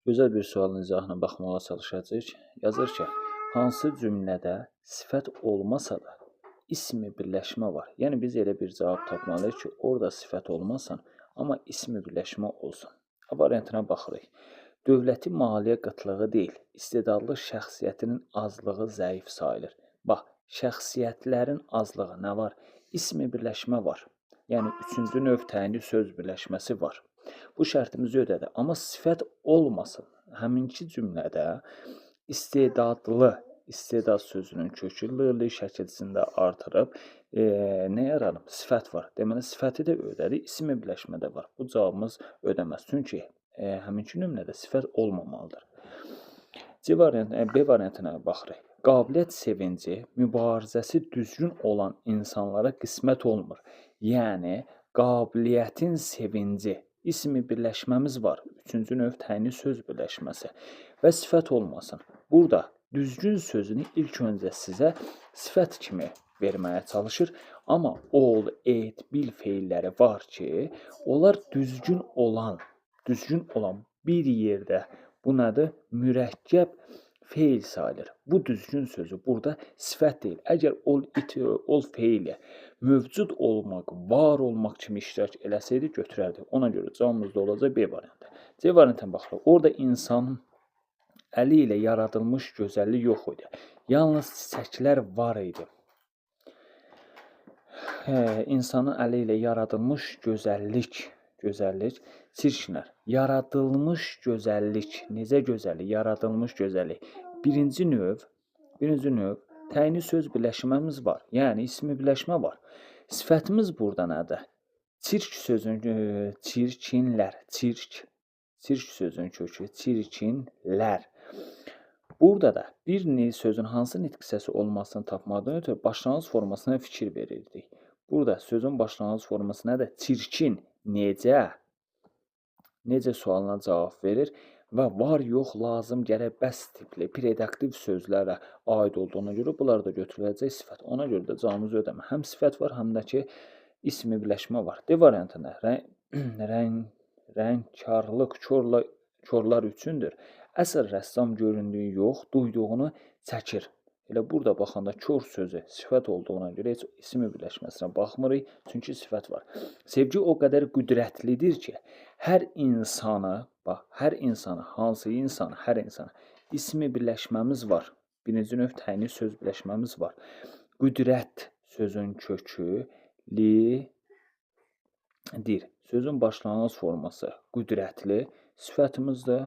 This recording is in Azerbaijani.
Gözəl bir sualın izahına baxmağa çalışacağıq. Yazır ki, hansı cümlədə sifət olmasa da ismi birləşmə var. Yəni biz elə bir cavab tapmalıyıq ki, orada sifət olmasın, amma ismi birləşmə olsun. A variantına baxırıq. Dövləti maliyyə qıtlığı deyil, istedadlı şəxsiyyətinin azlığı zəif sayılır. Bax, şəxsiyyətlərin azlığı nə var? İsmi birləşmə var. Yəni üçüncü növ təyinli söz birləşməsi var. Bu şərtimizi ödədi. Amma sifət olmasın. Həminki cümlədə istedadlı, istedad sözünün kökü l-li şəkilsində artırıb nə yaranıb? Sifət var. Deməli, sifəti də ödədi, ismi birləşmə də var. Bu cavabımız ödəməz. Çünki həminki nümrədə sifət olmamalıdır. C variantına, B variantına baxırıq. Qabiliyyət sevinci, mübarizəsi düzgün olan insanlara qismət olmur. Yəni, qabiliyyətin sevinci, ismi birləşməmiz var. Üçüncü növ təyinli söz birləşməsi və sifət olmasın. Burada düzgün sözünü ilk öncə sizə sifət kimi verməyə çalışır. Amma ol, et, bil feilləri var ki, onlar düzgün olan bir yerdə bu nədir? Mürəkkəb feil sayılır. Bu düzgün sözü burada sifət deyil. Əgər ol, it, ol feili mövcud olmaq, var olmaq kimi iştirak eləsəydi götürərdi. Ona görə cavabımız da olacaq B variantı. C variantına baxırıq. Orada insanın əli ilə yaradılmış gözəllik yox idi. Yalnız çiçəklər var idi. İnsanın əli ilə yaradılmış gözəllik, çirkinlər. Yaradılmış gözəllik, necə gözəllik? Yaradılmış gözəllik. Birinci növ təyinli söz birləşməmiz var. Yəni ismi birləşmə var. Sifətimiz burada nədir? Çirk sözünün çirkinlər, çirk sözünün kökü çirkinlər. Burada da bir sözün hansı nitq hissəsi olmasını tapmadan ötürü başlanğıc formasına fikir verirdik. Burada sözün başlanğıc forması nədir? Çirkin, necə? Necə sualına cavab verir və var, yox, lazım, gərək, bəs tipli prediktiv sözlərə aid olduğuna görə bunlar da götürüləcək sifət. Ona görə də cavabımız ödəmə. Həm sifət var, həm də ki ismi birləşmə var. D variantında rəngkarlıq korlar üçündür. Əsl rəssam göründüyü yox, duyduğunu çəkir. Elə burada baxanda kor sözü sifət olduğuna görə heç ismi birləşməsinə baxmırıq, çünki sifət var. Sevgi o qədər qüdrətlidir ki, hər insanı, bax, hər insanı, hansı insanı, hər insanı ismi birləşməmiz var. Birinci növ təyinli söz birləşməmiz var. Qüdrət sözün kökü lidir. Sözün başlanğıc forması qüdrətli sifətimizdir.